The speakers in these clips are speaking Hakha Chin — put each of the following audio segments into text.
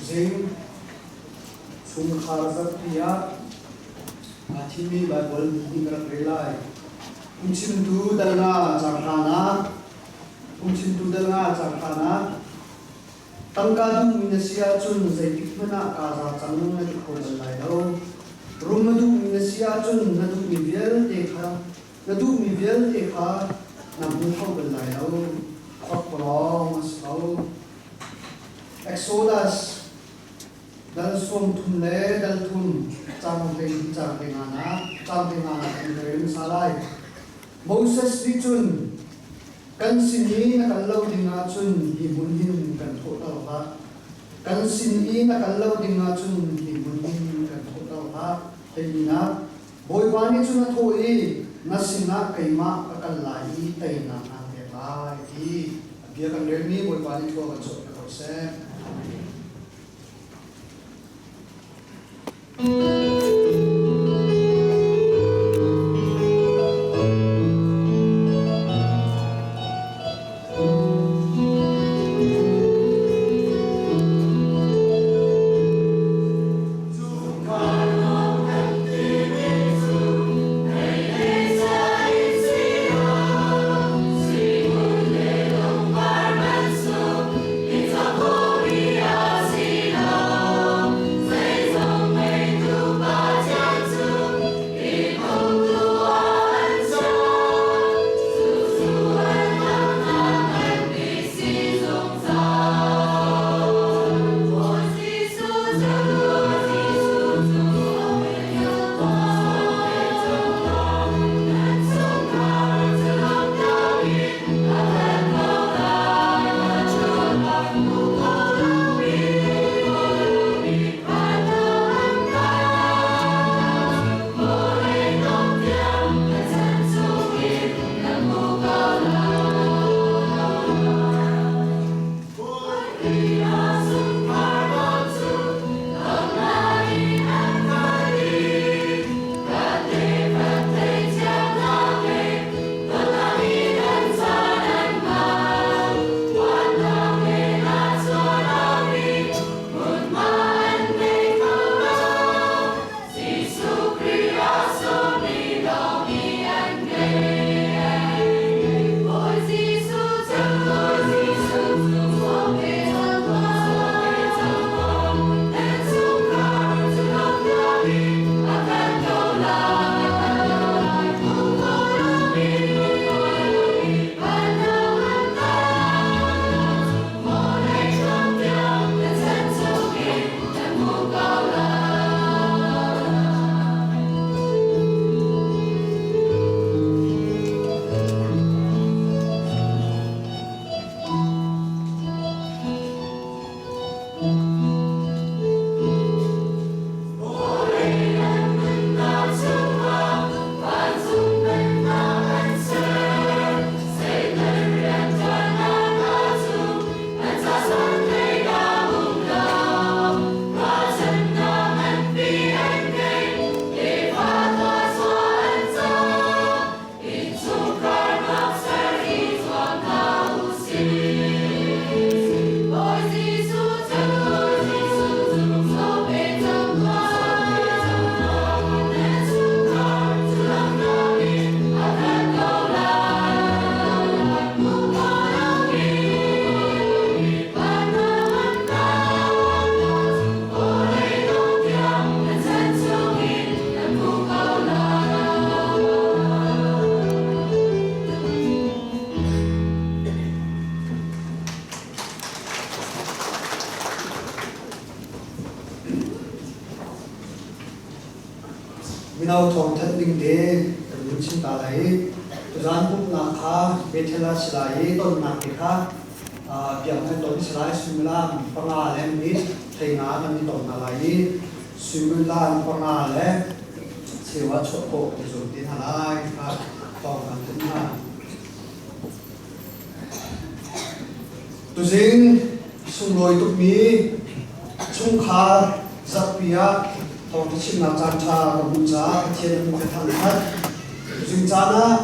Tuzing chungkhar zarhpi ah aa thimmi Baibal nih ka rak rel lai. Phungchimtu dal nga caang hranak Phungchimtu dal nga caang hranak Tangka duhmi na si ahcun zeitik hmanh ah kaa za cang na ti kho bal lai lo. Rum a duhmi na si ahcun na duhmi vialte kha na duhmi vialte kha na hmu kho bal lai lo. Khuakpalawng a si ko. Exodus dal 30 le dal thum caang 12 caang 25 caang 25 kan rel hmasa lai. Moses nih cun kan sin i na kal lo ding ahcun hi hmun hin kan thawhter hlah. Kan sin i na kal lo ding ahcun hi hmun hin kan thawhter hlah. Hleinak Bawipa nih cun a thawh i na sinah keimah ka kal lai i teinak aan pek lai ti a bia kan relmi Bawipa nih thlua kan chuahpiak ko seh. Mino thawngthanh ding te kan vun chim ta lai i tuzaan pumhnak kha Bethel ah si lai i tonnak te kha biak kan ton si lai suimilam 5 le minute 15 kan i ton hna lai i suimilam 5 le cheu ah chuah khawh kan i zuam te hna lai kha thawng kan thanh hna. Tuzing sunglawi tukmi chungkhar zarhpi ah thawngṭha chimnak caanṭha ka hmuh caah Pathian a ka thangṭhat. Tuzing caan ah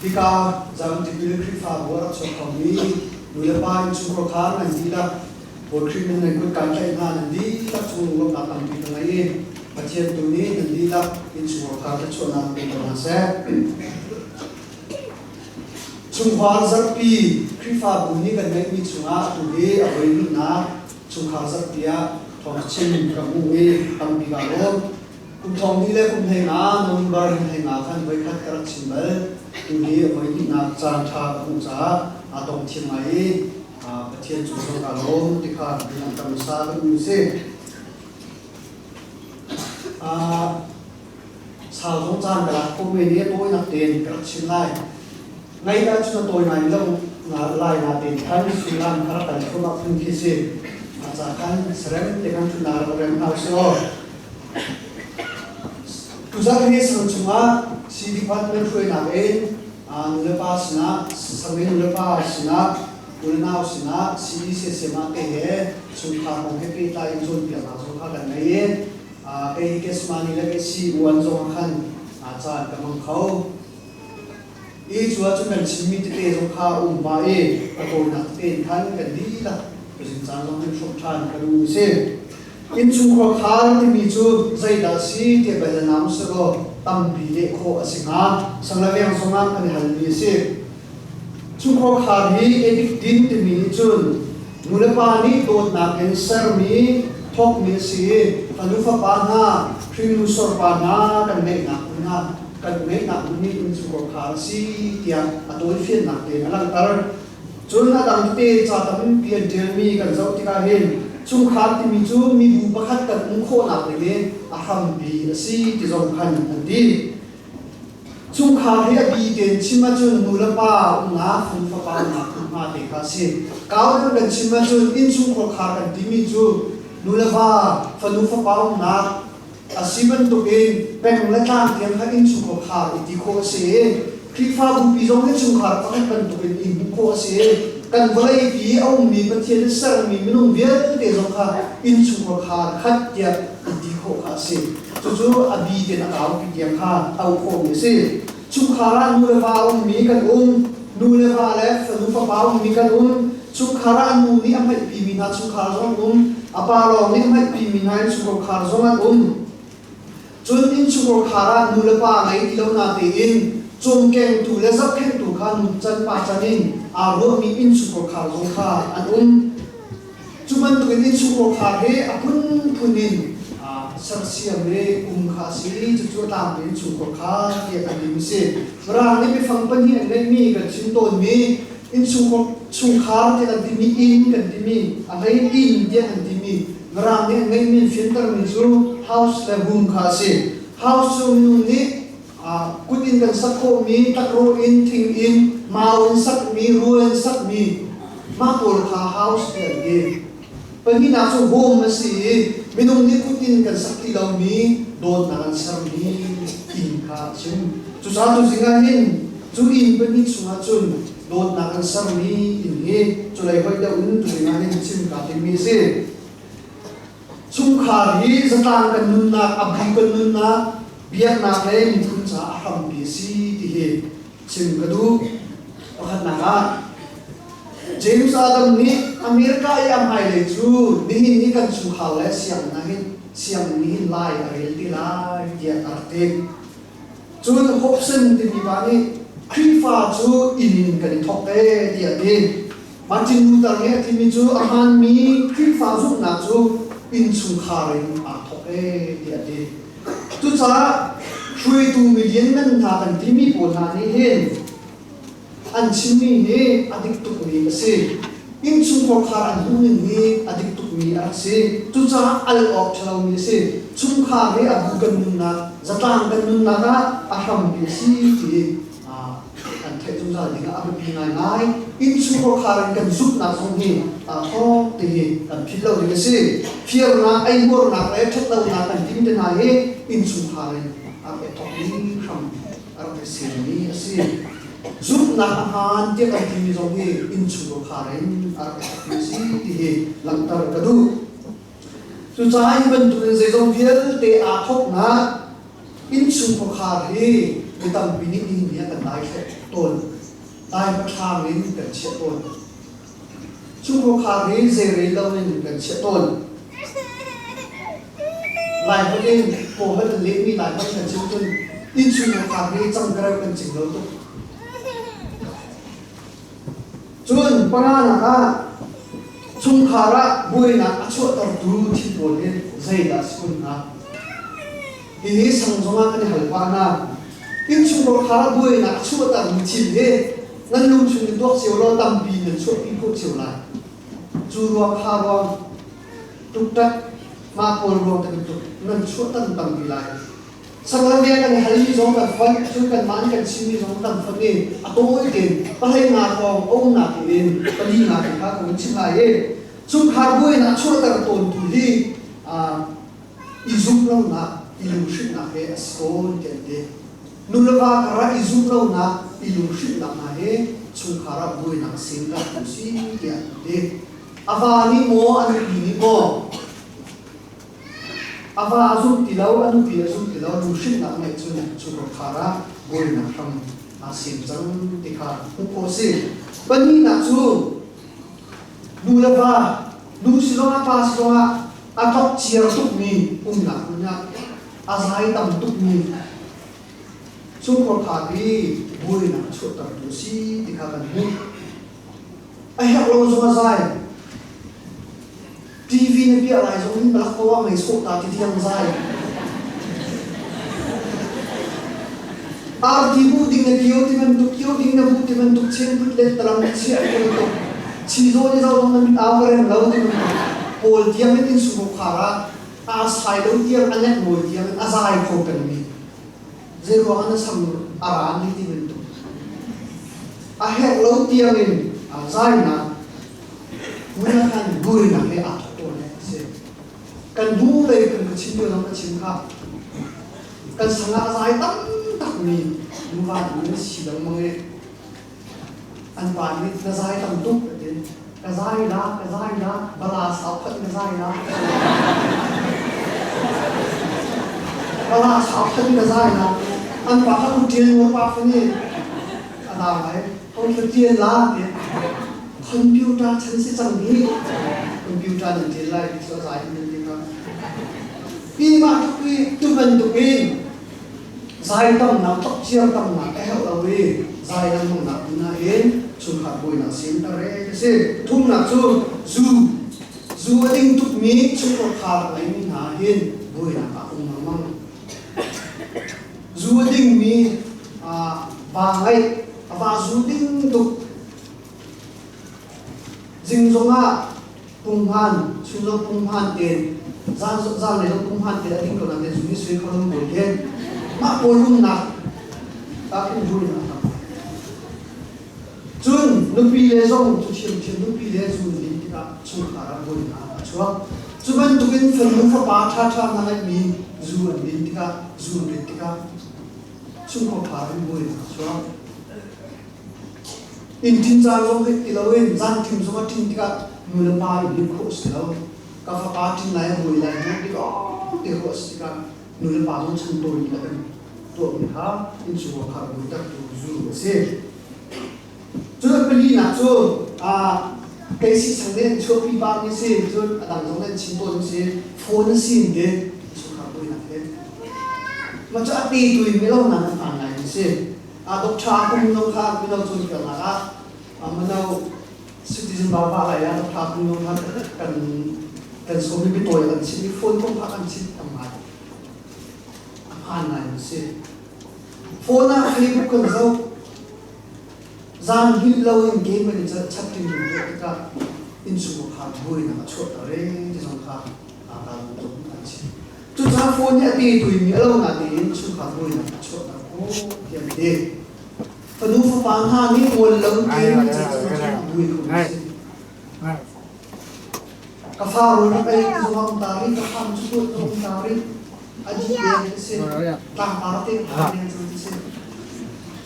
hika Zion Tipil Khrihfabu a rak chuak khomi nulepa innchungkhar kha nan dihlak. Bawi Khrih min nan kut kaan tlaih hna, nan dihlak cung lawmhnak tampi ka ngei i Pathian tu nih nan dihlak innchungkhar thluachuahnak pe ko hna seh. Chungkhar zarhpi Khrihfabu nih kan ngeihmi chungah atu hi a voi hnihnak chungkhar zarhpi ah thawngchim ka hmuh i tampi kaa lawm. Kum thong hnih le kum 15 November ni 15 khan voikhat ka rak chim bal. Tu hi a voi hnihnak caan ṭha ka hmuh caah aa tong thiam ngai i Pathian cung zong kaa lawm ti kha langhter hmasa ka duh si. Sau zong caan ka lak khawh ve ni a tawinak tein ka rak chim lai. Ngai ahcun a tawi ngai lo lai natein khan sullam kha rak kan thum ah phun khi si. A ca khan sarem te kan thutnak rak rem hna usih aw. Tuzarh hi sang chungah C department hruainak in nulepa sinah sangin nulepa sinah unau sinah CECCM te he chungkhar kong he pehtlai in cawnpiaknak zong kha kan ngei i kei hi Kesmani le kei si uan zong khan caan ka hmang kho. I cu ahcun kan chimmi tete zong kha a um pah i a tawinak tete in khan kan dihlak tuzing caan zong hin hrawmh ṭhan ka duh si. Innchungkhar khar timi cu zeidah si tiah bel nam selaw tampi leh khawh a si hnga. Sanglaveng zongah kan i halmi a si. Chungkhar khar hi edik din timi nih cun nulepa nih dawtnak in sermi thawkmi a si i fanu fapa hna, hringnu sorpa hna kan ngeihnak hmun ah kan ngeihnak hmun hi innchungkhar khar a si tiah a tawifiannak tein a langhter. Cun a dang tete ca tampi an ṭialmi kan zoh tikah hin chungkhar timi cu mibu pakhat kan um khawhnak ding i a hrampi a si ti zong khan an ti. Chungkhar hi a bi tein chim ahcun nu le pa umnak, fanu fapa umnak hmunhma te kha a si. Kau deuh kan chim ahcun innchungkhar khar kan timi cu nu le va, fanu fapa umnak a si bantukin peng le tlang tiang kha innchungkhar khar i ti khawh a si i Khrihfabu pi zong hi chungkhar pakhat bantukin i hmuh khawh a si i kan vawlei pi a ummi Pathian in sermi minung vialte zong kha innchungkhar khar khat tiah i ti khawh kha a si. Cucu a bi tein a kaupi tiang kha auh khawhmi a si. Chungkhar ah nu le va a ummi kan um. Nu le va le fanu fapa a ummi kan um. Chungkhar ah nu nih a hmaihpimi hna chungkhar zong an um. A pa lawng nih a hmaihpimi hna innchungkhar zong an um. Cun innchungkhar ah nu le pa ngei ti lo na tein cawmkengtu le zohkhenhtu kha nu can pa can in aa ruahmi innchungkhar zong kha an um. Cu bantukin innchungkhar hi a phunphun in sersiam le um kha a si. Cucu a tlangpi innchungkhar tiah kan timi a si. Mirang nih biafang pahnih an ngeihmi kan chim tawnmi innchungkhar tiah kan timi inn kan timi a hlei inn tiah kan timi Mirang nih an ngeihmi an fiantermi cu house le home kha a si. House cu minung nih kut in kan sak khawhmi, tlakrawh in, thing in, mau in sakmi, rua in sakmi mah pawl kha house ti an ti. Pahnihnak cu home a si i minung nih kut in kan sak ti lomi dawtnak an sermi inn kha a chim. Cucaah tuzing ah hin cu inn pahnih chungah cun dawtnak an sermi inn hi culei hoih deuh in tuzing ah hin chim kaa timmi a si. Chungkhar hi zatlang kan nunnak, a bu kan nunnak, biaknak le miphun caah a hrampi a si ti hi chim ka duh. Pakhatnak ah, James Adam nih America i a hmailei cu nihin ni kan chungkhar le sianginn ah hin sianginn nih hin lai a rel ti lai tiah a rak ti. Cun Hobson timi pa nih Khrihfa cu inn in kan i thawk ee tiah a ti. Martin Luther nih a timi cu a hmaanmi Khrihfa zumhnak cu innchungkhar in aa thawk ee tiah a ti. Cucaah hruaitu milian ngan hna kan timi pawl hna nih hin an chimmi hi a dik tukmi a si. Innchungkhar an hmuhning hi a dik tukmi a rak si. Cucaah al awk ṭhalomi a si. Chungkhar hi a bu kan nunnak, zatlang kan nunnak ah a hrampi a si ti kan theih zungzal ding ah a biapi ngaingai. Innchungkhar in kan zumhnak zong hi thawng ti hi kan philh lo ding a si. Firnak, eihmuarnak le ṭhatlonak kan tim te hna hi innchungkhar in a rak i thawkmi hram a rak i sermi a si. Zumhnak a hmaan tiah kan timi zong hi innchungkhar in a rak i thawkmi a si ti hi langhter ka duh. Cucaah hi bantukin zeizong vialte aa thawknak Innchungkhar hi mi tampi nih nihin ni ah kan daithleh tawn. Dai pathlang in kan chiah tawn. Chungkhar khar hi zei rel lo in kan chiah tawn. Laiholh in kawlholh an lehmi Laiholh kan chim cun innchungkhar khar hi cangkareuh kan cing lo tuk. Cun panganak ah chungkhar ah buainak a chuahtertu thil pawl hi zeidah a si kun hnga? Hihi sang zongah kan i hal pah hna. Innchungkhar khar ah buainak a chuahtermi thil hi nan lungchung in tuak cio law tampi nan chuahpi khawh cio lai. Cu ruang kha ruang tuktak mah pawl ruang te bantuk nan chuahter tampi lai. Sanglavia kan i halmi zong kan fonh, cun kanmah nih kan chimmi zong kan fonh i a tawi tein pahlei nga hrawng a umnak in pali nga te kha ka vun chim lai i chungkhar buainak chuahter tawntu hi i zumh lonak, i lunghrinhnak he a si tawn ti an ti. Nu le va karah i zumh lonak, i lunghrinhnak hna hi chungkhar ah buainak semtertu si tiah an ti. A va nih maw, a nupi nih maw A va a zumh ti lo, a nupi a zumh ti lo, lunghrinnak ngeih cun cu rawkhar ah buainak hram aa sem cang ti kha hmuh khawh a si. Pahnihnak cu nu le va, nu si zongah pa si zongah a tlokciar tukmi umnak hmun ah a zai tam tukmi chungkhar hi buainak a chuahtertu a si ti kha kan hmuh. A herh lo zong a zai. TV na piah lai zong in palak ko ah mei sawh ta ti tiang zai. Arti bu ding na kio ti bantuk, kio ding na bu ti bantuk, chen put le talam chiah ti bantuk, chi zaw ni zo zong na mit aa rem lo ti bantuk, pawl tiang in insungkhar khar ah aa sai lo tiang a nek nawi tiang in a zai kho pengmi. Zei ruang ah na sam a ran ti bantuk. A herh lo tiang in aa zainak Muna khan buainak he aa thawk tawn a si. Kan hnu lei kan ka chim lio zong ka chim kha. Kan sang ah zai tam takmi nuva nu si lengmang i an pa nih na zai tam tuk a ti. Ka zai la, ka zai la, bala sau khat ka zai la. Bala sau khat ka zai la. An pa kha ku ṭial ngor pa fani a nau lai. Hong ka ṭial la ti. Computer chan si cang hi. Computer nan ṭial lai ti cu a zai in nan ti kha. Pi mah tluk i tu bantuk in zai tamnak tlokciar tamnak a herh lo i zai lengmangnak hmun ah hin chungkhar buainak sin a re a si. Thumnak cu zu zu a ding tukmi chungkhar a ngeimi hna hin buainak ah um lengmang. Zu a dingmi va ngeih a va zu ding tuk zing zongah punghman chun zong punghman tein zan zanlei zong punghman tein a ding ko nain zu nih sui kho lung pawl hin mah pawl lumnak ah khin zu in a tam. Cun nupi le zong cu thiamthiam nupi le zu in din tikah chungkhar ah buainak a chuak. Cu bantukin fanu fapa ṭhaṭha hna ngeihmi zu an din tikah zu an rit tikah chungkhar in buainak a chuak. Inn ṭin caan zong hei ti loin zan ṭim zong a ṭin tikah nu le pa in lim khawh a si lo. Ka fapa ṭin lai a buai lai hna ti lawng te ruah a si tikah nu le pa zong chan tawi in a kan tuahmi kha innchungkhar khar buaitertu zu a si. Cun palinak cu kei si sang nih an chuahpi pa mi si cun a dang zong nih an chim tawn si phone a si in ti chungkhar buainak hi. Mah cu a te tu in milo nan an hmaan ngai mi si. A doctor kum no kha mino cawnpiaknak ah mino citizen ba ba lai ah doctor kum no kha kan kan sawm i bitawi kan chim i phone kong kha kan chim tam ngai. A hmaan ngai mi si. Phone ah Facebook kan zoh. Zan hngilh loin game kan i chatting kan tuah tikah innchungkhar buainak a chuahter ee ti zong kha aa ral tuk an chim. Cucaah phone hi a te tuimi a lo natein chungkhar buainak a chuahter khawh ti an ti. Fanu fapa hna nih ngol lo tein an chan buai kho a si. Ka fa rawl rak ei ti zong um ta rih, ka kham cu tuah zong um ta rih. A dih deng ti si. Tlangpar te phan deng cang ti si.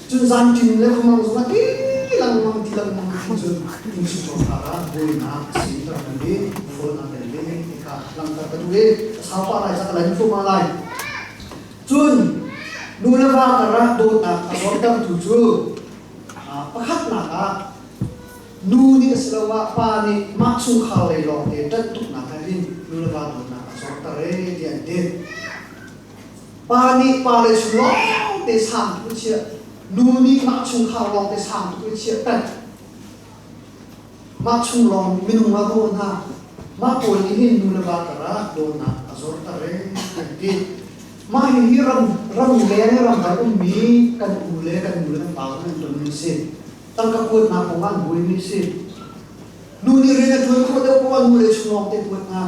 Cun zanṭin le khumang zong ah ti lengmang ti lengmang ti cun innchungkhar khar ah buainak a si ter kan i phone a tel ve ti kha langhter ka duh i a sau pah lai ca ka lan thluahmah lai. Cun nu le va karah dawtnak a zortertu cu pakhatnak ah Nu nih asiloah pa nih mah chungkhar lei lawngte ṭanh tuknak he hin nu le va dawtnak a zorter ee tiah an ti. Pa nih pa le chung lawngte sang tuk i chiah, nu nih mah chungkhar lawngte sang tuk i chiah ṭanh. Mah chung lawng minung a raw hna. Mah pawl nih hin nu le va karah dawtnak a zorter ee an ti. Mah hihi ram ram leng i ramdang ummi kan u le kan nu le kan pa zong an tonmi a si. Tangka kuatnak kong ah an buaimi a si. Nu nih rian a ṭuan khawh deuh poah nu le chung lawng te kuat hna.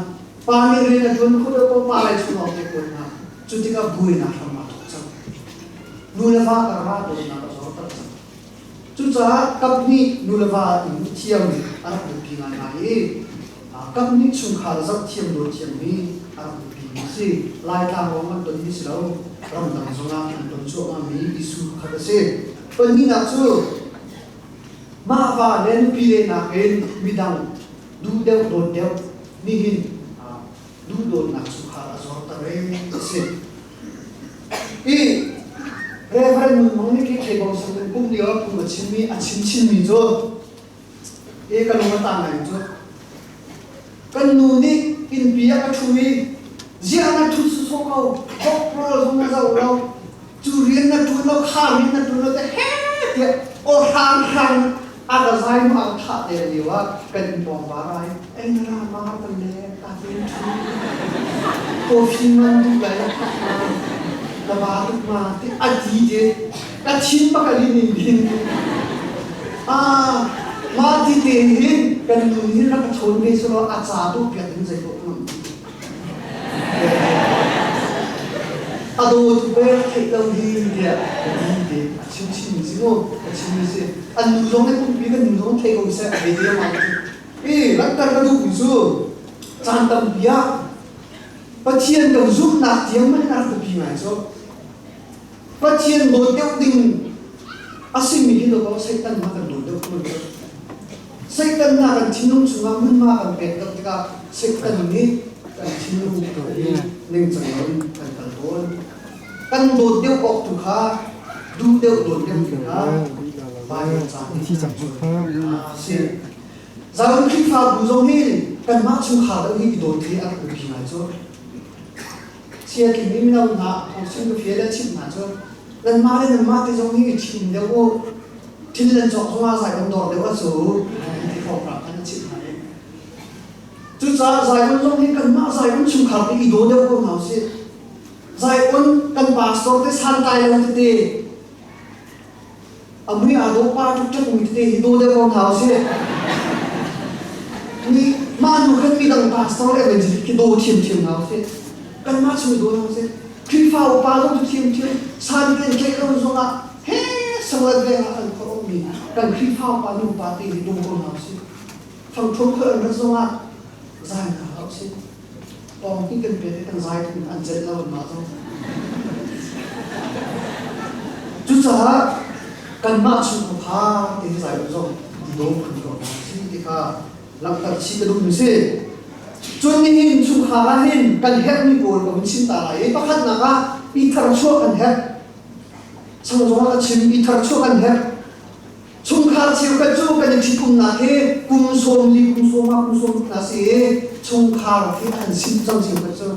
Pa nih rian a ṭuan khawh deuh poah pa le chung lawng te kuat hna. Cu tikah buainak hram aa thawk cang. Nu le va karah dawtnak a zorter cang. Cucaah kaphnih nu le va in thiam a rak biapi ngaingai i kaphnih chungkhar zoh thiam dawt thiam hi a rak biapimi a si. Laitlang lawng an ton hi si lo, ramdang zongah an ton cuahmahmi issue pakhat a si. Pahnihnak cu mah va le nupi le nakin midang duh deuh dawt deuh nihin duhdawtnak chungkhar a zorter ee a si. I Reverend Nun Mong nih khi Kheibong sang kan pumh lio phung a chimmi a chim chinmi cu e ka lung a tang ngai cu kan nu nih innpi ah ka ṭhu i ziah na ṭhut sawsawh ko bawk rawl zong na zo lo cu rian na ṭuan lo kha rian na ṭuan lo te he tiah aw hrang hrang a ka zai nu a ka thah te lio ah kan inn pawng var ai ei na ra ma kan le ka te ṭhu coffee man duh lai na ba tuk ma ti a ti te ka thin bak a lin in hin ah ma ti te hin kan nu hin rak ka chawn ve selaw a ca tu piak in zei ko ngam A dawtu pei rak theih lo hi tiah ka ti te a chim chinmi si mu a chimmi si an nu zong nih pumpi kan nu zong thei ko seh a ve te ma i langhter ka duhmi cu caan tampi ah Pathian kan zumhnak tiang hmanh in a rak biapi ngai cu Pathian dawt deuh ding a simi hi dawt Satan ma kan dawt deuh kun cu Satan na kan thinlung chungah hmunhma kan pek deuh tikah Satan nih kan thinlung hi ningcang loin kan kal tawn. Kan dawt deuh awk tu kha duh deuh dawt deuh tu kha Baibal ca nih a si. Zion Khrihfabu zong hi kanmah chungkhar deuh hi i dawt hi a rak biapi ngai cu. Siatling mino hna thawngchim ka fial le chimh hna cu nanmah le nanmah te zong hi i ṭhim deuh u. Thil nan cawk zongah Zion dawr deuh a cu ti hrawkhrang khan a chimh hna i cucaah Zion zong hi kanmah Zion chungkhar te i daw deuh ko hna usih. Zion kan pastor te santlai lo tete a mui aa dawh pa ṭukṭek mi tete hi daw deuh ko hna usih. Ni mah hnu khan midang pastor le evangelist khi daw ṭhiamṭhiam hna usih. Kanmah chung i daw hna usih. Khrihfa upa zong cu ṭhiamṭhiam san te tlaih lo zongah he sanglat veng ah an khor ummi kan Khrihfa upa nu pa te hi daw ko hna usih. Fangṭhuam khol an rat zongah zai hna hlah usih. Pawng hi kan pek i kan zai thung an celh lo anmah zong. Cucaah kanmah chung kha te hi zai zong i dawm phun ko hna si ti kha langhter chih ka duhmi si. Cun nihin chungkhar ah hin kan herhmi pawl ka hun chim ta lai i pakhatnak ah i tharchuah kan herh. Chang zong ah ka chim i tharchuah kan herh. Chungkhar cheukhat cu kan i ṭhitumnak hi kum 40, kum sawma, kum sawm hna si i chungkhar hi an sim cang cheukhat cu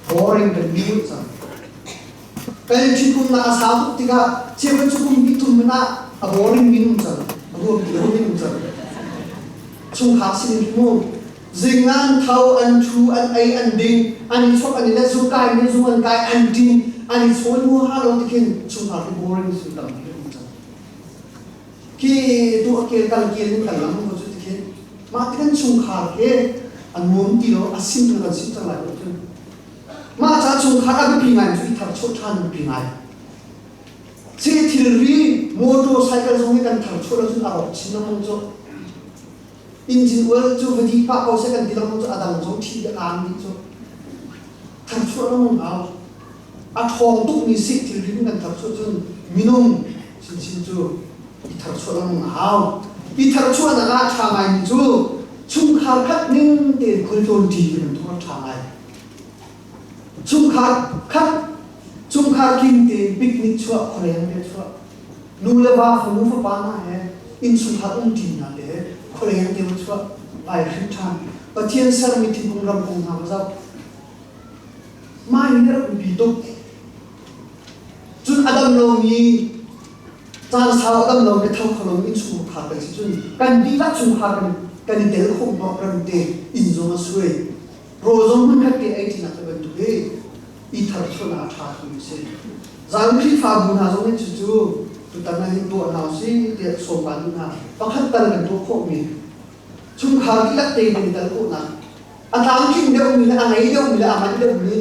boring kan ni cang. Kan i ṭhitumnak a sau tuk tikah cheukhat cu kum hnih thum hmanh ah a boring mi um cang, a nuam ti lo mi um cang. Chungkhar sin in mu zing an tho, an ṭhu, an ei, an ding, an i chok, an i let, zung kai mi zung an kai, an ṭin, an i chawn huaha lo tikhin chungkhar hi boring si tam. Khi tu a kel kal kel in kan lam ko cu tikhin mah ti kan chungkhar he a nuam ti lo a sim kan sim cang lai ko cun mah ca chungkhar a biapi ngai cu i thar chuah ṭhan biapi ngai se thilri motor cycle zong hi kan thar chuah lo cun a rawk chin lengmang cu engine oil cu va dih pah ko se kan ti lengmang cu a dang zong thi aan dih cu thar chuah lengmang hau A ṭhawng tukmi sik thilri in kan tharchuah cun minung chinchin cu i tharchuah lengmang a hau. I tharchuahnak ah a ṭha ngaimi cu chungkhar khat ning tein khualtlawn ṭi ti bantuk a ṭha ngai. Chungkhar khat chungkhar king tein picnic chuah, khualeng te chuah, nu le va, fanu fapa hna he innchungkhar um ṭi hna te he Khualeng an te va chuah vai hrim ṭhan. Pathian sermi thingkung ramkung hna va zoh. Mah hi rak biapi tuk. Cun a dam lomi caan sau a dam lomi tho kho lomi chungkhar kan si cun kan dihlak chungkhar kan kan i tel khawh hnawh ram te inn zong a suai. Rawl zong hmunkhat te ei ṭinak te bantuk hi i tharchuahnak a ṭha thimi a si. Zan Khrihfabu hna zong nih cucu tutan ah hin tuah hna usih tiah sawm kaan duh hna. Pakhat tal kan tuah khawhmi chungkhar dihlak tein kan i tel khawhnak a tlamtling deuhmi le a ngei deuhmi le a manh deuhmi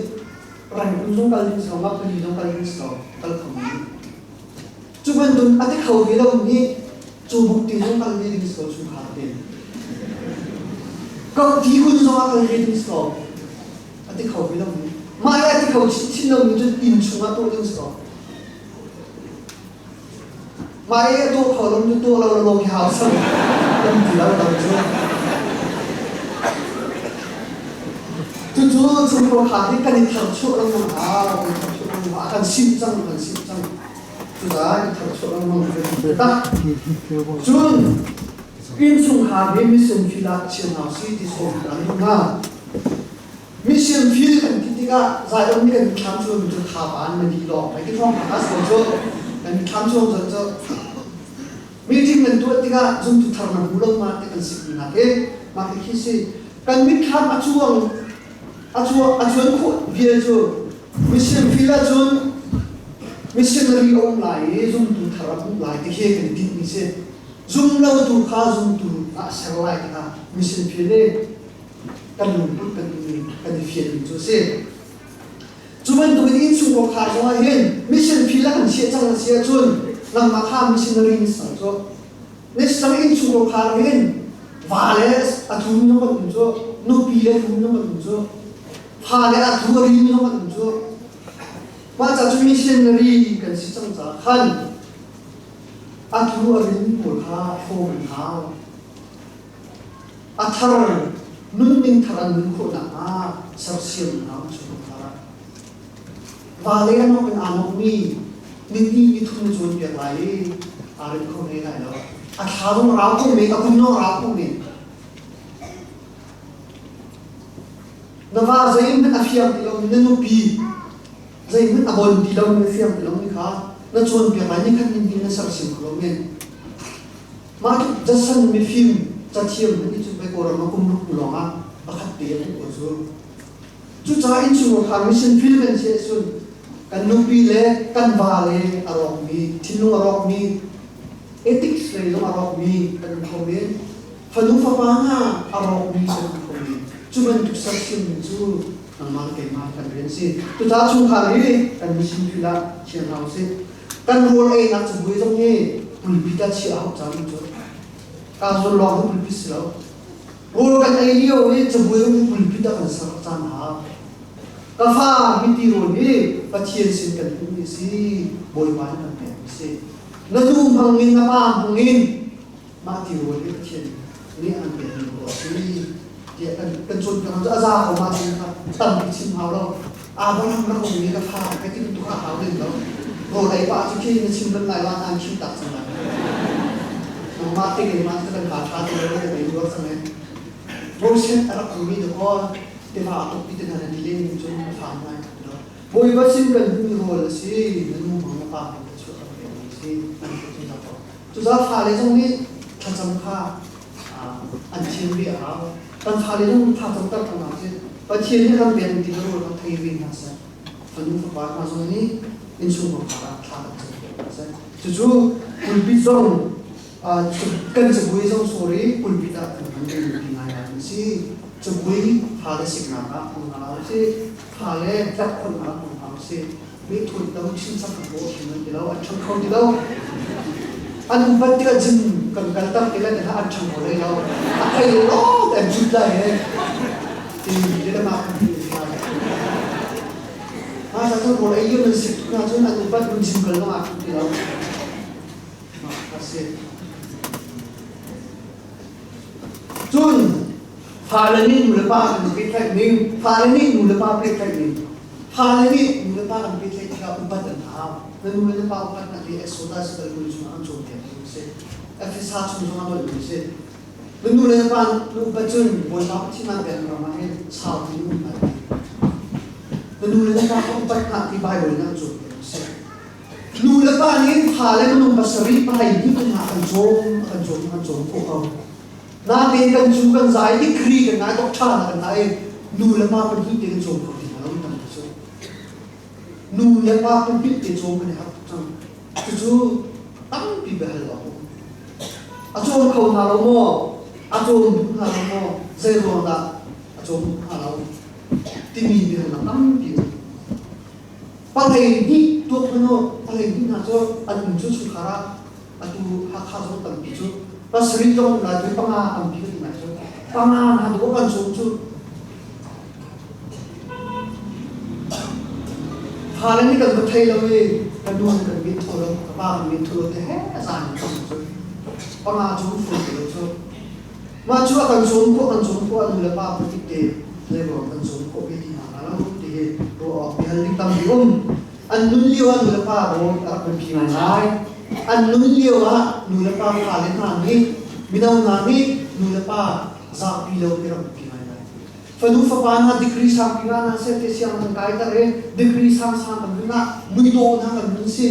rangkum zong kal ding si lo, ngakpali zong kal ding si lo, kal kho mi. Cu bantuk a ti kho ve lomi cubuk ti zong kal ve ding si lo chungkhar tein. Ko ti kun zong ah kal ve ding si lo. A ti kho ve lomi. Mah le a ti kho chinchin lomi cun inn chungah tuah ding si lo. Mah i a tuah kho lo cu tuah lo lo khi hau sam kan ti lo lo cu. Cucu chungkhar kha hi kan i tharchuah lengmang hau, kan i tharchuah lengmang a kan simh cang, kan simh cang. Cucaah i tharchuah lengmang kan ti tak. Cun innchungkhar hi mission field ah chia hna usih ti sawm kan duh hna. Mission field kan ti tikah Zion nih kan thlam cu cu thapa an mani lawng mai ti thawng kha so cu kan thlam cu cu cu meeting kan tuah tikah zumtu thar na hmu lo ma ti kan sik mi hna ke mah khi si kan mitthlam a chuang a chuang a chuan khawh vial cu mission field ahcun missionary a um lai i zumtu thar a hmuh lai ti khi kan i tinh mi si zum lo tu kha zumtu ah ser lai ti kha mission field i kan lungput kan i kan i fianmi cu a si. Cu bantukin innchung khar zongah hin mission field a kan chiah cang a si ahcun nangmah kha missionary na ser cu. Nisang innchung khar hin va le a thum zong kan um cu, nupi le thum zong kan um cu, fa le a thu a rim zong kan um cu. Mah ca cu missionary kan si cang caah khan a thu a rim pawl kha hlawm an hau. A thar nunning thar an nun khawh nakhnga sersiam hna chungkhar ah. Vale a nok in aa nokmi nihnih nithum na cawnpiak lai i aa rem kho men lai lo. A thla zong rau ko men, a kum zong rau ko men. Na va zeihmanh a fiang ti lomi na nupi zeihmanh a bon ti lomi na fiang ti lomi kha na cawnpiak lai nikhat nihnih na sersiam kho lo men. Mah tluk Jason mifim cathiam nih cun pei Kawlram ah kum ruk hnu lawngah pakhat te a hmuh ko cu. Cucaah innchungkhar mission field kan si ahcun kan nupi le kan va le a rawkmi, thinlung a rawkmi, ethics lei zong a rawkmi kan um kho men. Fanu fapa hna a rawkmi kan um kho men. Cu bantuk sersiammi cu nangmah le keimah kan rian si. Cucaah chungkhar hi kan mission field ah chia hna usih. Kan rawl einak cabuai zong hi pulpit ah chiah a hauh caan cu. Kaa zawn lawng hi pulpit si lo. Rawl kan ei lio i cabuai zong hi pulpit ah kan ser caan hau. Ka fa hi ti rawl hi Pathian sin kan hmuhmi a si, Bawipa nih kan pekmi a si. Na nu hmang in na pa hmang in mah ti rawl hi Pathian nih an pekmi rawl a si tiah kan kan cawnpiak cu a za ko mah ti kha tampi chim hau lo. Abraham rak um i ka fa ka ti bantuk a hau len lo. Rawl ei pah cu khi na chim bal lai lo an khim tak cang lai. Nangmah te keimah cu kan pa ṭha ti lo kan ei ruak cang e. Moses a rak ummi dakaw tiva a tuk ti te hna na ti len cun a fa ngai lo. Bawipa sin kan hmuhmi rawl a si, na nu hmang na pa hmang ka chuah kan pekmi a si, an ti cun dah kaw. Cucaah fale zong nih thlacam kha an thiam ve a hau. Kan fale zong thlacam ter ko hna usih. Pathian nih kan pek ti rawl kan thei ve hna seh. Fanu fapa hna zong nih innchungkhar ah thla kan cam ve hna seh. Cucu pulpit zong kan cabuai zong sorry pulpit ah kan hman ve ti ngai ngai an si. Cabuai fale siknak ah hmang hna usih. Fale tlerhkhonhnak ah hmang hna usih. Mi thun tam chin sak kan paw hrim an ti lo, an ṭhang kho ti lo. An upat tikah cun kan kal tak ti lai an ṭhang kho lai lo. A thei lo an cut lai he. Ti le le mah kan ti lai. Mah sa cu rawl ei lio nan sik tuk hna cun an upat nun chim kal zong ah ti lo. Mah a si. Cun fale nih nu le pa kan pehtlaih ning, fale nih nu le pa pehtlaih ning. Fale nih nu le pa kan pehtlaih tikah upat an hau. Na nu le na pa upat nak hi Exodus kal kul chungah an cawnpiak mi a si. Efesa chung zongah nolh mi a si. Na nu le na pa na upat cun Bawipa Pathian pek ram ah hin sau ti na upat. Na nu le na pa kha upat hlah ti Baibal nih a cawnpiak a si. Nu le pa nih fa le minung pasarih palai hnih kan hna kan cawm kan cawm kan cawm khawh ko. Natein kan cu kan zai degree kan ngai doctor na kan ngai nu le pa pahnih te kan cawm kho ti hna lo tam cu. Nu le pa pahnih te cawm kan i harh tuk cang. Cucu tampi biahal awk um. A cawm kho hna lo maw? A cawm duh hna lo maw? Zei ruang dah a cawm duh hna lo? Timi biahalnak tampi um. Palei hnih tuak hmanh u, palei hnih hna cu an um cu chungkhar ah atu Hakha zong tampi cu pasarih zong um lai cu panga tampi kan um lai cu panga hna tu kan sung cu fale nih kan va thei lo i ka nu kan min tho lo ka pa kan min tho lo te he zan in cu panga cu fur ti lo cu mah cu a kan sung khawh kan sung khawh nu le pa politik te zeiruang kan sung khawh ve ti hna lo ti hi ruah awk bia ding tampi um an nun lio ah nu le pa rawl a rak biapi ngaingai an nun lio ah nu le pa fale hna nih mino hna nih nu le pa zahpi lo ti rak biapi ngaingai fanu fapa hna degree sangpi nga hna seh te siang an kai tar i degree sang sang kan hun ah muidawh hna kan hun si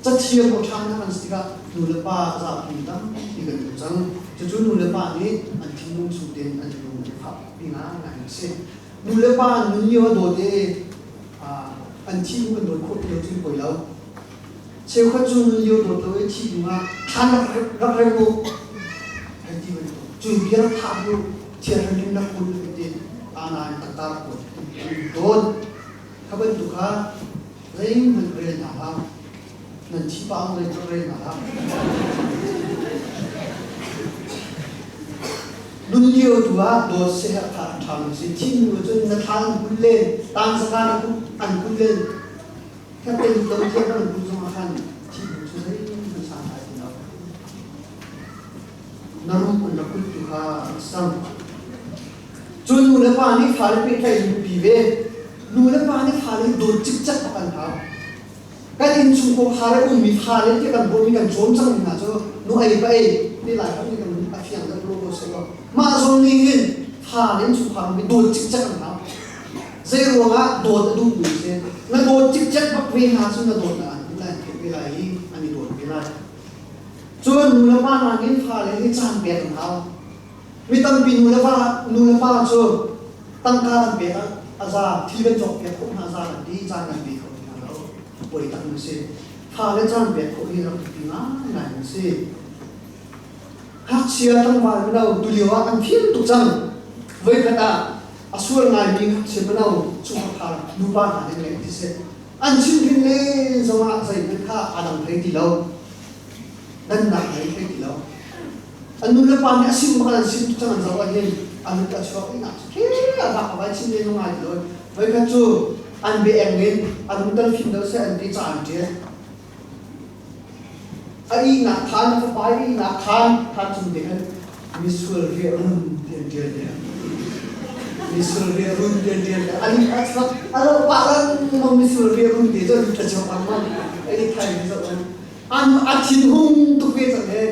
cathiam aw ṭha hna kan si tikah nu le pa zahpi tampi kan um cang cucu nu le pa nih an thinlung chung tein an lung an fah pi ngaingai a si nu le pa an nun lio a dawt i an thih hnu kan dawt khawh ti lo cu poi lo cheukhat cu nun lio dawt lo i thih hnu ah thlan rak rak rem u hei ti bantuk cu bia rak thah bu thianhram in rak kun ti ana in takta rak kun dawt kha bantuk kha zeihmanh rel hna hlah nan thi pa ang rel rel hna hlah nun lio tu ah dawt seh tha ṭha mi si thin nu cun na thla an kun len tang saka na kun an kun len khatte lo thiam an kun zong ah khan thi nu cu zeihmanh sang ai ti lo na rum kun na kut tu kha sang Cun nu le pa nih fale pehtlaih in pi ve. Nu le pa nih fale hi dawt cikcek bak an hau. Kan innchung khar i ummi fale ti kan bawmmi kan cawm cangmi hna cu nu ei pa ei ti lai kan kan a fiang deuh lo ko seh law mah zong nih hin fale innchungkhar ummi dawt cikcek an hau. Zei ruangah dawt a duhmi si na dawt cikcek bak ve hna cu na dawt na an lai theih ve lai i an i dawt ve lai. Cun nu le pa hna nih fale hi caan pek an hau. Mi tampi nu le va nu le pa cu tangka kan pek ah a za thil kan cawk piak khawh hna za kan ti caan kan pe kho ti hna lo poi tak an si fale caan pek khawh hi rak biapi ngaingai an si ngakchia tlangval mino tulio ah an fim tuk cang voikhat ah a sual ngaimi ngakchia mino chungkhar nupa hna nih ngei ti si an chimhrin le zongah zeihmanh kha a dang thei ti lo dannak ngei thei ti lo An nu le pa nih a sim bak an sim tuk cang an zoh ahhin an lut a chuak i nak cu a vak a vai chim len ngai ti lo voikhat cu an bia eng in an hun tal fim deuh seh an ti ca an ṭial a ihnak khaan a fapa i ihnak khaan khaan chung te khan misual riah run ti an ṭial te misual riah run ti an ṭial te an a chuak a lo pah lengmang misual riah run ti cu an lut a chuak lengmang ai thai zoh an a thinhung tuk ve cang he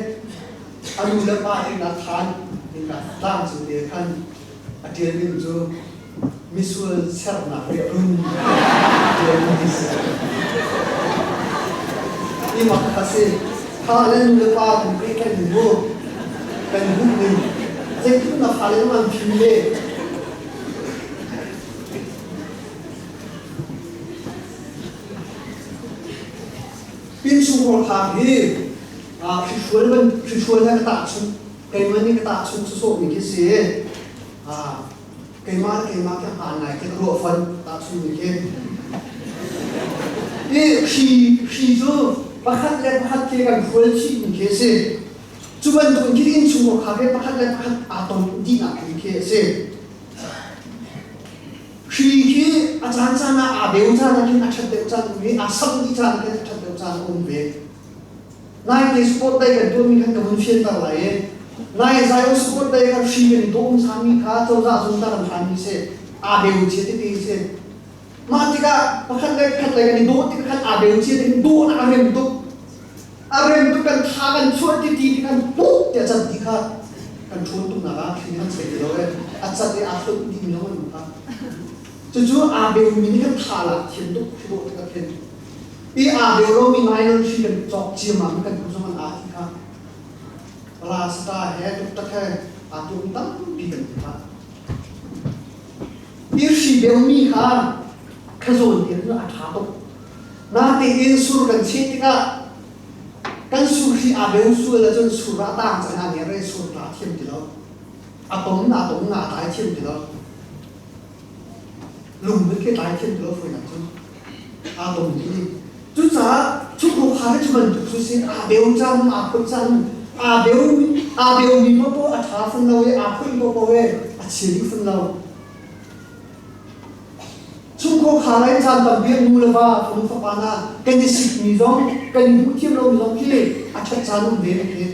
a nu le pa inn khan innka tlang cung te khan a ṭial ning cu misual sernak le run ṭial mi si i mak kha si kha le nu le pa kan pehtlaih ning mu kan hmuh ning zeitin na fale an phim le Innchungkhar khar hi hrihrual ban hrihrual he ka tahchunh keimah nih ka tahchunh sawsawhmi khi si keimah le keimah khi hmaan ngai khi ka ruah fon tahchunhmi khi i hri hri cu pakhat le pakhat khi kan hrual chihmi khi a si cu bantuk in khi innchungkhar khar hi pakhat le pakhat aa ton dihnak khi a si Hri khi a caancaan ah aa beu caan ah khin a ṭhat deuh caan um i aa samh dih caan ah khin a ṭhat deuh caan a um ve. Nai te sport day kan tuahmi khan ka vun fianter lai i nai Zion sport day kan hri kan i dawm ṭhanmi kha cozah zung ta kan hlanmi si aa beu cia tete si. Mah tikah pakhat le khat lei kan i dawh tik khan aa beu cia tik dawh a rem tuk. A rem tuk kan tha kan chuah ti ti kan puk tiah can ti kha Kan ṭhawn tuknak ah thli kan chei ti lo i a cat i aa hlonh dih mi zong an um kha. Cucu aa beumi nih kan tha lak thiam tuk khi dawh taktak khin. I aa beu lomi nylon hri kan cawk ciammam i kan hnu zong an aa ti kha. Rasta he tuktak he aa tuahmi tampi kan ti kha. I hri beumi kha khazawn ti cu a ṭha tuk. Natein sur kan cheh tikah kan sur hri aa beu sual ahcun sur ah tang cang aa nger i sur tla thiam ti lo. A tom na tom na tlai thiam ti lo. Lung nih khi tlai thiam ti lo fawinak cun aa tom ti. Cucaah chungkhar khar cu bantuk cu si aa beu cang, aa phoih cang, aa beu aa beumi paohpaoh a ṭha fun lo i aa phoih paohpaoh i a chia dih fun lo. Chungkhar khar in caan tampi ah nu le va, fanu fapa hna kan i sikmi zong, kan i hmuh thiam lomi zong khi a ṭhat caan um ve a khi.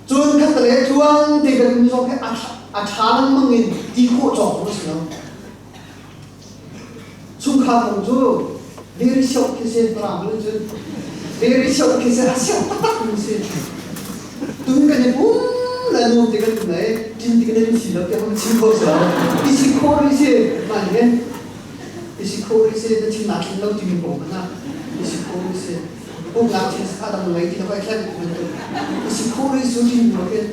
Cun khatlei tluang te kan um zong hi a ṭha lengmang in ti khawh cawk zong a si lo. Chungkhar kong cu very siok khi si Falam cun very siok khi si a siok taktak mi si. Tun kan i pum le nuam te kan um lai ṭin ti kan i si lo tiah kan chim kho si lo. I si khawh rih si mah nih hin i si khawh rih si na thin naa thleng lo timi kong hmanh ah i si khawh rih si. Pumnak thil kha dang ngei ti lo ai thleng bantuk i si khawh rih su ti mu hin.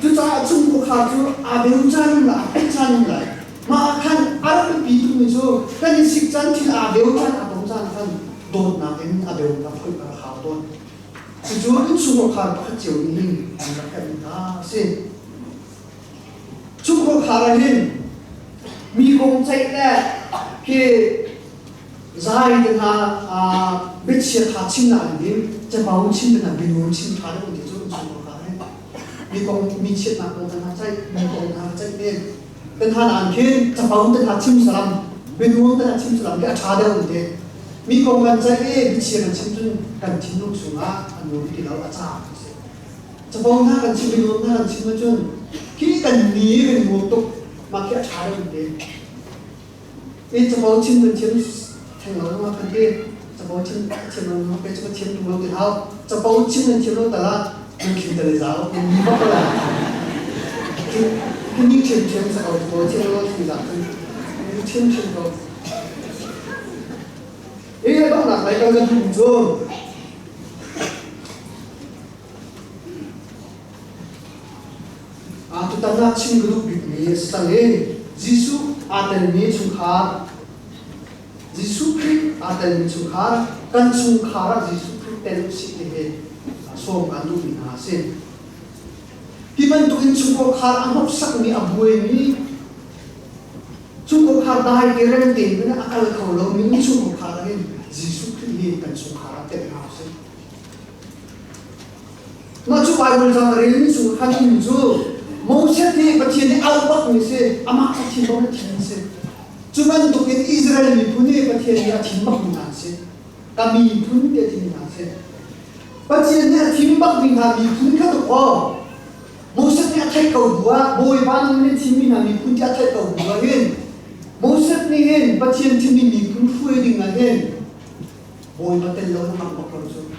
Cucaah chungkhar cu aa beu caan um lai, aa pek caan um lai. Mah ah khan a rak biapi tukmi cu kan i sik caan thil aa beu caan aa tom caan khan dawtnak in a beu kha phoih a hau tawn. Cucu innchungkhar pakhat cio nih hin an rak herhmi hna a si. Chungkhar ah hin mi kong ceih le khi zai te hna biachia kha chimnak in hin capo chim te hna bianun chim ṭha deuh ti cu innchungkhar hin mi kong mi chiatnak kong te hna ceih mi kong hna ceih te te hna an khin capo te hna chim salam bianun te hna chim salam khi a ṭha deuh ti mi kong kan ceih i biachia kan chim cun kan thinlung chungah a nuam ti lo a caah a si. Capo hna kan chim bianun hna kan chim ahcun khi kan ni kan nuam tuk mah khi a ṭha deuh ti. I capo chim kan thiam theng lo ma kan ti. Capo chim thiam lo ma pe capo thiam tung lo ti hau. Capo chim nan thiam lo tala nan khim tale zau nan ni bak la. Ki ni thiam thiam sa ko capo thiam lo thi za kan ni thiam thiam ko. I donghnak lei kan kan duh cu Tutan ah chim ka duh bikmi a si cang i Jesuh aa telmi chungkhar, Jesuh Khrih aa telmi chungkhar, kan chungkhar ah Jesuh Khrih tel usih ti hi sawm kaan duhmi hna a si. Hi bantukin chungkhar a hnoksakmi, a buaimi, chungkhar dai te rem tein a kal kho lomi chungkhar ah hin Jesuh Khrih hi kan chungkhar ah telh hna usih. Mah cu Baibal ca ka relmi chung khan inn cu Moses nih Pathian nih auh bakmi si, amah kha thim bak in thim a si. Cu bantukin Israel miphun nih Pathian nih a thim bakmi hna an si. Ka miphun tiah thimmi hna an si. Pathian nih a thim bakmi hna miphun kha tuk aw. Moses nih a theih ko bu ah Bawipa nang nih thimmi hna miphun tiah a theih ko bu ah hin Moses nih hin Pathian thimmi miphun hruai ding ah hin Bawipa tel lo na hmang bak lo cu.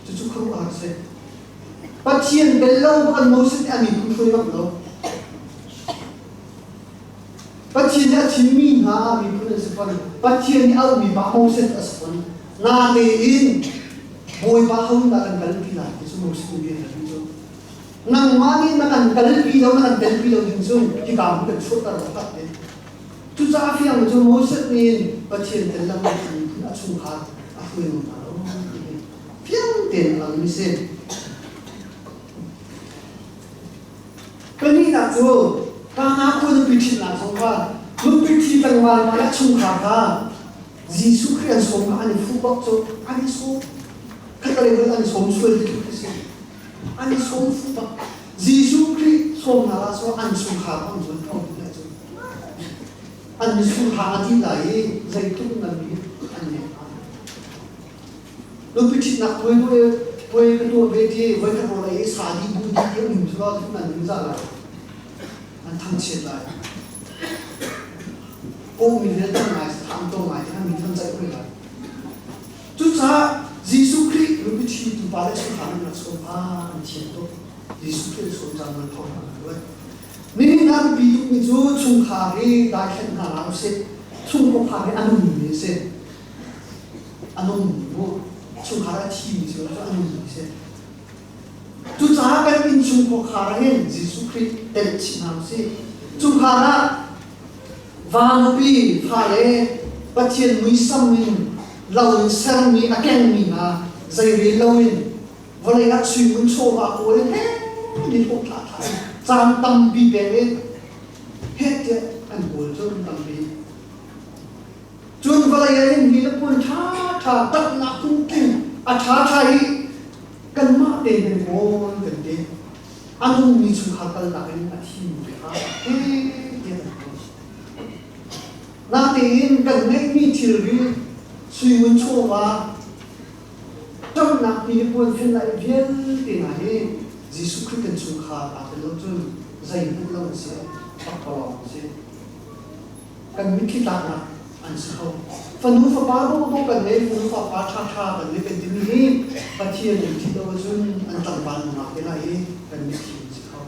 Cucu khuaruahhar a si. Pathian tel lo kan Moses nih a miphun hruai bak lo. Pathian nih a thimmi hna miphun an si fawn. Pathian nih auhmi pa Moses a si fawn. Natein Bawipa ho dah kan kalpi lai ti cu Moses nih bia hal cu. Nangmah nih na kan kalpi lo na kan telpi lo ding cu hika hmun kan chuahter lo tak te. Cucaah fiang cu Moses nih Pathian tel lo in a miphun a chungkhar a hruai ngam hna lo ti hi fiang tein a langmi si. Pahnihnak cu Kana khua nupi ṭhitnak zong kha nupi ṭhi tlangval hna le chungkhar kha Jesuh Khrih an sawm kha an i fuh bak cu an i sawm. Khatlei hmanh an i sawm sual ti tluk khi si. An i sawm fuh bak. Jesuh Khrih sawm hna lah cu an chungkhar an zuan kho ti lai cu. An mitsur hang a ti lai i zeitluk nan mi an nek hna. Nupi ṭhitnak puai puai ka tuah ve ti voikhat rawl ei i sa dih bu dih ti um cu lo nan ning zah lai. An thangchiat lai. Kawmi vialte ngai tham to ngai ti mi than ceih hoi lai. Cucaah Jesuh Khrih nupi ṭhi ṭhitu pa le chungkhar an rak sawm kha an thiam tuk. Jesuh Khrih sawm cang nan thawng an ruat. Nihin ah biapi tukmi cu chungkhar hi daithlenh hna hlah usih. Chungkhar hi a nungmi a si. A nungmi mu. Chungkhar a thimi cu a nungmi a si. Cucaah kan innchungkhar ah hin Jesuh Khrih telh chih hna usih. Chungkhar ah va nupi fale Pathian muisam in lo in sermi a kengmi hna zeirel loin vawlei ah suimun chawva kawl in he ni hlawh thla thla in caan tampi pek in heh tiah an kawl cu tampi. Cun vawlei ah hin mi le puan ṭha ṭha taknak phungtling a ṭha ṭha i kanmah tein kan kawl kan ti. A nungmi chungkhar kalnak in a thimi kha heh tiah kan kawl. Natein kan ngeihmi thilri suingun chawva ṭamnak ti le puan fennak vialte hna hi Jesuh Khrih kan chungkhar aa tel lo cun zeihmanh lo an si, pakpalawng an si. Kan mitthli tlaknak an si kho. Fanu fapa dawhdawh kan ngei, fanu fapa ṭhaṭha kan ngei kan timi hi Pathian in thit lo ahcun an tlangval nungak te lai i kan mitthli an si kho.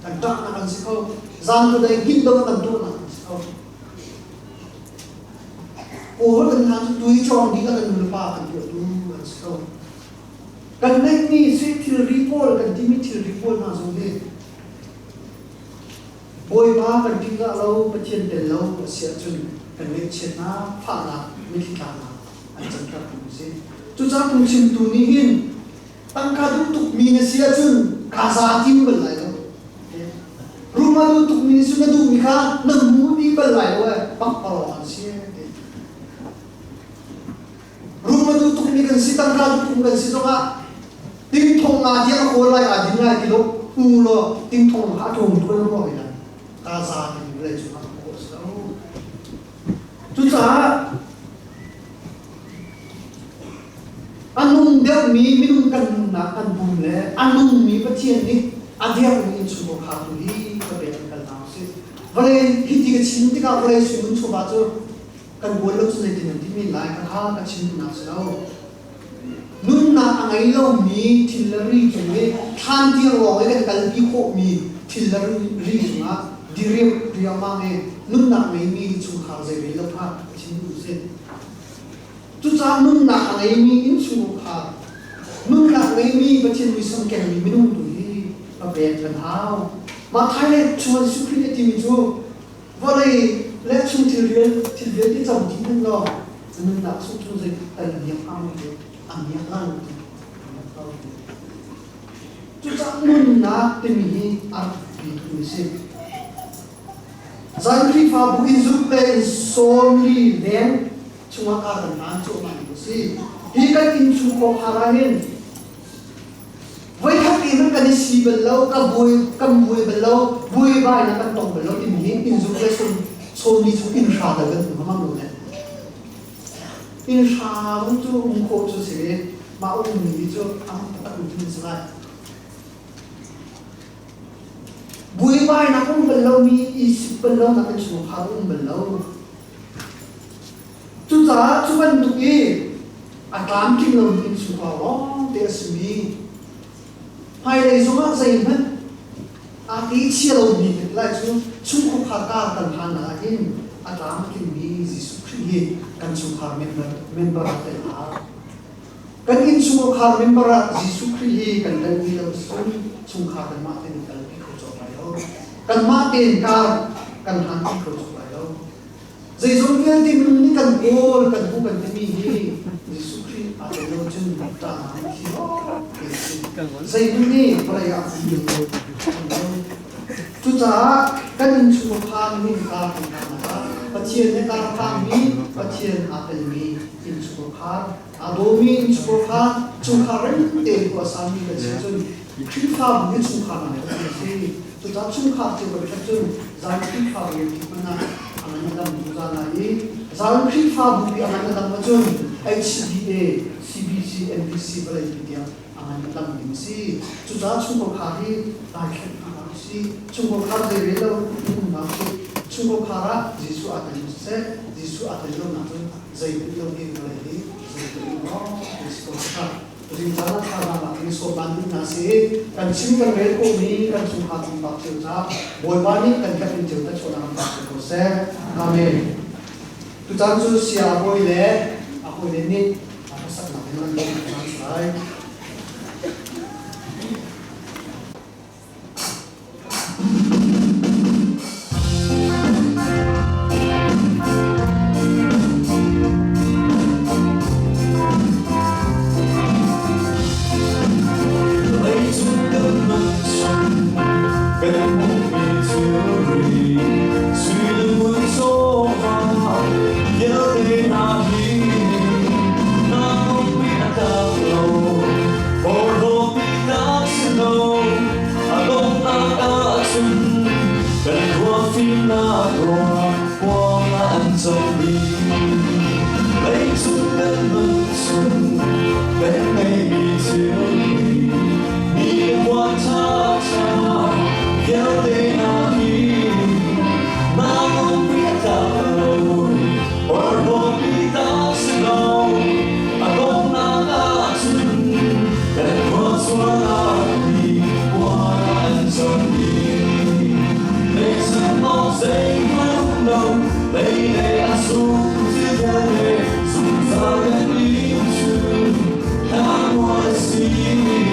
Kan ṭahnak an si kho. Zan khuadei hngilh lo kan tuahnak an si kho. Kawl kan hlan cu tui cawng dih kan nulepa kan tuahtu an si kho. Kan neihmi sui thilri pawl kan timi thilri pawl hna zong hi Bawipa kan ṭihzah lo, Pathian tel lo a si ahcun kan ngaihchiatnak, fahnak, mitthli tlaknak an canter tu a si. Cucaah phungchimtu nih hin tangka duh tukmi na si ahcun kaa za tim bal lai lo. Rum a duh tukmi nih cun na duhmi kha na hmu dih bal lai lo ee, pakpalawng an si ti. Rum a duh tukmi kan si, tangka duh tukmi kan si zongah tingthong nga tiang a kawl lai aa din lai ti lo hmu law tingthong kha a tlawm tuk in ruah ina ka za timi vawlei cungah hmuh khawh a si lo. Cucaah a nung deuhmi minung kan nunnak kan bum le a nungmi Pathian nih a dirhmi innchungkhar tu hi ka pek an kal hna usih. Vawlei hi ti ka chim tikah vawlei sui chawva cu kan bual lo cu zeitin an ti men lai ka kha ka chim duhnak si lo. Nunnak a ngei lomi thil le ri cung i thlan tiang lawng i kan kalpi khawhmi thil le ri cungah diriam riangmang i nunnak ngeimi chungkhar zeirel lo kha ka chim duh si. Cucaah nunnak a ngeimi innchungkhar, nunnak ngeimi Pathian muisam kengmi minung tu hi papek kan hau. Mah Thailand chungah Jesuh Khrih nih a timi cu vawlei le chung thil thil vialte co dih hmanh law na nunnak chung cu zei tal miak ang ti a miak lang ti. Cucaah nunnak timi hi a rak biapi tukmi si. Zan Khrihfabu in zumh le in 40 leng chungah kar kan hlan cuahmah mi a si. Hi kan innchung kawkhar ah hin voikhat te hmanh kan i si bal lo, ka buai kan buai bal lo, buaibainak kan tong bal lo timi hi inn zuk le 40 chung inn hra tal kan um hamang lo le. Inn hra cu um khawh cu si ve, mah ummi hi cu a tak um si lai. Buaibainak um bal lomi, i sik bal lonak innchungkhar um bal lo. Cucaah cu bantuk i a tlamtling lomi innchungkhar lawngte a simi hmailei zongah zeihmanh aa ti chia lomi lai cu chungkhar kar kan hlan ah hin a tlamtlingmi Jesuh Khrih hi kan chungkhar member ah tel a hau. Kan innchungkhar member ah Jesuh Khrih hi kan telmi lo cun chungkhar kanmah tein kalpi kho cawk lai lo. Kanmah tein kar kan hlanpi kho cawk lai lo. Zeizong vialte minung nih kan kawl, kan hmuh kan timi hi Jesuh Khrih aa tel lo cun ṭahnak hi zeihmanh nih vawlei ah Cucaah kan innchungkhar nih kar kan hlannak ah Pathian he kar hlangmi Pathian aa telmi innchungkhar aa dawmi innchungkhar chungkhar rem tein khua sami kan si cun Khrihfabu hi chungkhar hna kan si. Cucaah chungkhar cio kan ṭhat cun zan Khrihfabu hi hmanh ah a ngan a dam zungzal lai i zan Khrihfabu hi a ngan a dam ahcun HCBA, CBC, NBC vawlei pi tiang a ngan a dam ding a si. Cucaah chungkhar hi daithlenh hna hlah usih. Chungkhar zei rel lo um hna usih. Chungkhar ah Jesuh aa tel siseh, Jesuh aa tel lo nak cun zeihmanh lo hi vawlei hi zeihmanh lo si ko. Ringcaan ah thla. sawm lan duh hna si. Kan chim kan rel khawhmi kan chungkhar pumpak cio ca Bawipa nih kan khat in cio thluachuahnak kan pek cio ko seh. Amen. Tutan cu saya bawi le a hawile nih a hmasaknak in an bawmh hna lai. See.